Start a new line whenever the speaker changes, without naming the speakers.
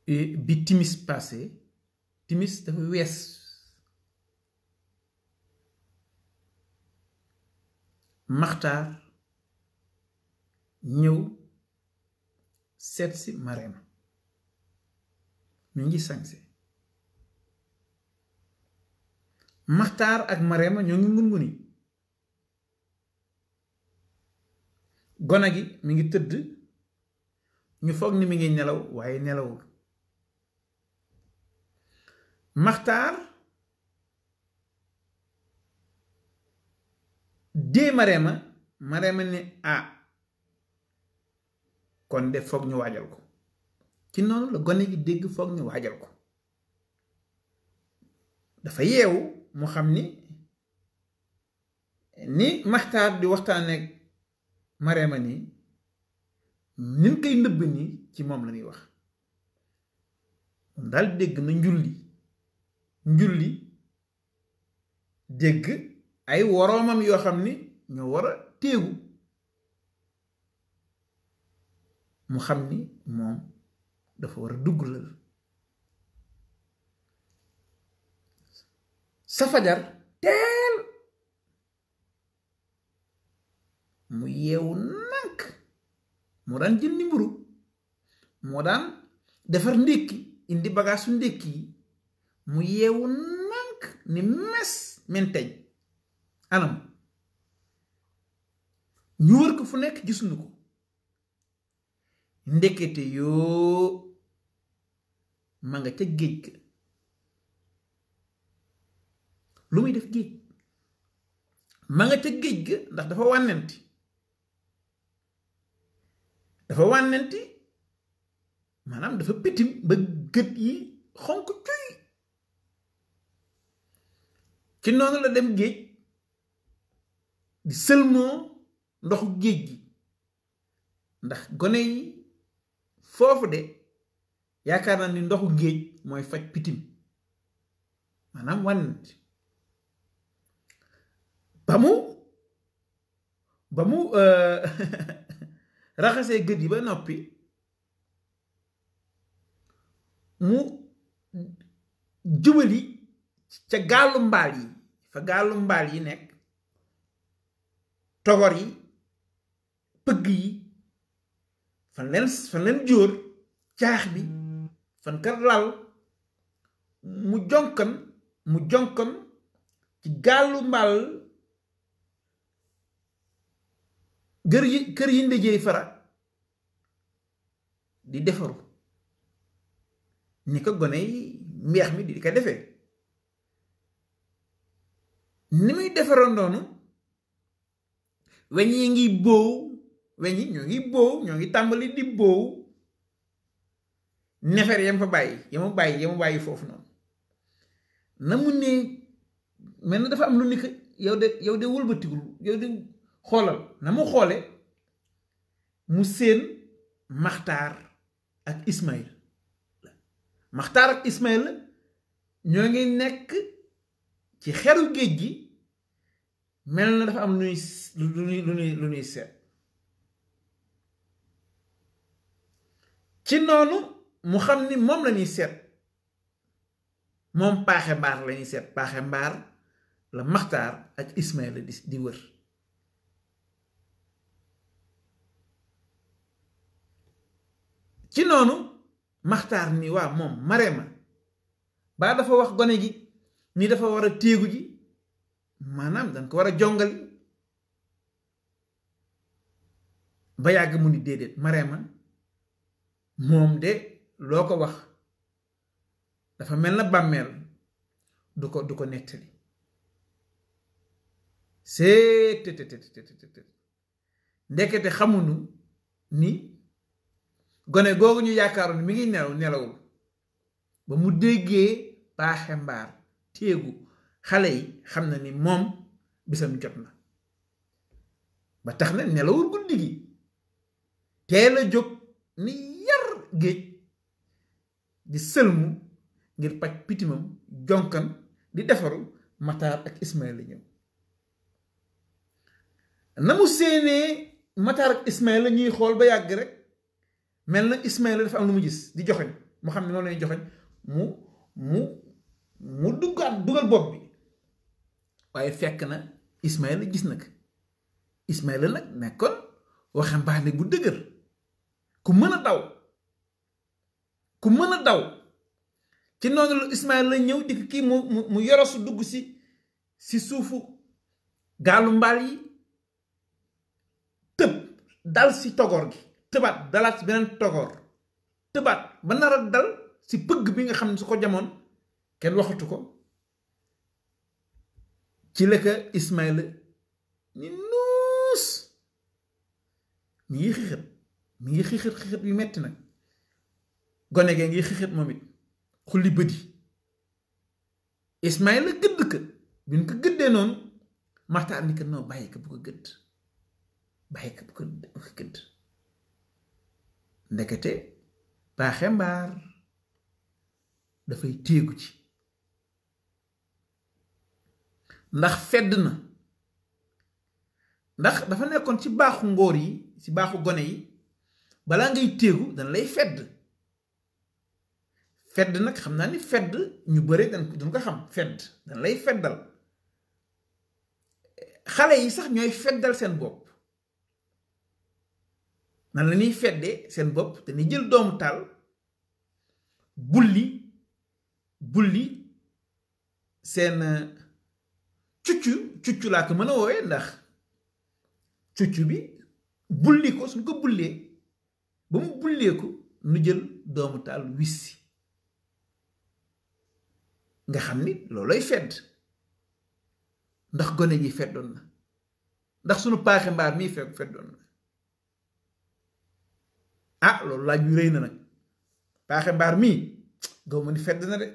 bi timis passé timis dafa wees Maxtaar ñëw seet si Marème ñu ngi sañse Maxtaar ak Marème ñoo ngi ngunguni gone gi mi ngi tëdd ñu foog ni mi ngi nelaw waaye nelawul Maxtaar dee Marème ne kon de foog ñu waajal ko ci noonu la gone gi dégg foog ñu waajal ko dafa yeewu mu xam ni Maxtaar di waxtaaneek Marème nii nin koy nëbb nii ci moom la ñuy wax moom daal dégg na njulli dégg ay woroomam yoo xam ni ñoo war a téegu mu xam ni moom dafa war a dugg lal sa fajar teel mu yeewu nànk moo daan jëndi mburu moo daan defar ndékki indi bagaasu ndékki yi mu yeewu nànk ni mes menteñ anam ñu wër ko fu nekk gisuñu ko ndekete yoo ma nga ca géej ga lu muy def géej ma nga ca géej ga ndax dafa wànnenti maanaam dafa pitim ba gët yi xonk cuy ci noonu la dem géej di sëlmoo ndoxu géej gi ndax gone yi foofu de yaakaar naa ni ndoxu géej mooy faj pitim maanaam wànnenti ba mu raxasee gët yi ba noppi mu jubali ca gaalu mbaal yi fa gaalu mbaal yi nekk togor yi pëgg yi fan leen jóor caax bi fan ka lal mu jonkan ci gaalu mbaal kër yi ndëjee fara di defaru ni ko gone yi mbeex mi di ko defee ni muy defaroon noonu weñ yi ngi boow weñ yi ñoo ngi boow ñoo ngi tàmbali di boow nefer yam fa bàyyi bàyyi foofu noonu na mu ne mel na dafa am lu ni ko yow de wëlbatigul yow de xoolal na mu xoole mu seen Maxtaar ak Ismaïl ñoo ngi nekk ci xeru géej gi mel na dafa am lu ñuy seet ci noonu mu xam ni moom la ñuy seet moom paaxe mbaar la ñuy seet paaxe mbaar la Maxtaar ak Ismaïl di wër ci noonu Maxtaar ni waa moom Marème baa dafa wax gone gi ni dafa war a téegu ji maanaam dañ ko war a jongali ba yàgg mu ni déedéet Marème moom de loo ko wax dafa mel na bàmmeel du ko nettali ndekete xamuñu ni gone googu ñu yaakaaroon mi ngi nelawul ba mu déggee paaxe mbaar téegu xale yi xam na ni moom bisam jot na ba tax na nelawul guddi gi teel a jóg ni yar géej di sëlmu ngir paj pitimam jonkan di defaru Maxtaar ak Ismaïl la ñëw na mu séenee Maxtaar ak Ismaïl la ñuy xool ba yàgg rek mel na Ismaïl dafa am lu mu gis di joxoñ mu xam ne moom lañuy joxoñ mu dugal bopp bi waaye fekk na Ismaïla gis na ko Ismaïla nag nekkoon waxambaane bu dëgër ku mën a daw ci noonu la Ismaïla ñëw di kii mu yorosu dugg si suufu gaalu mbaal yi tëb dal si togoor gi tëbaat dalaat si beneen togoor tëbaat ba nar a dal si pëgg bi nga xam ne su ko jamoon kenn waxatu ko ci la ko Ismaïla ni nuus mi ngi xixët yu metti nag gone gee ngi xixët moom it xulli bët yi Ismaïla gëdd ko bi ñu ko gëddee noonu Maxtaar ni ko non bàyyi ko bu ko gëdd ndekete baaxe mbaar dafay téegu ci ndax fedd na ndax dafa nekkoon ci baaxu ngóor yi ci baaxu gone yi balaa ngay téegu dana lay fedd nag xam naa ni fedd ñu bëre dañ ko xam fedd dana lay feddal xale yi sax ñooy feddal seen bopp nan la ñuy feddee seen bopp dañuy jël doomu taal bulli seen cuccu laa ko mën a woowee ndax cuccu bi bulli ko suñ ko bullee ba mu bulleeku nu jël doomu taal wissi nga xam ni looloy fedd ndax gone gi feddoon na ndax sunu paaxe mbaar mii feddoon na loolu laaj yu rëy na nag paaxe mbaar mii gaw ma ni fedd na de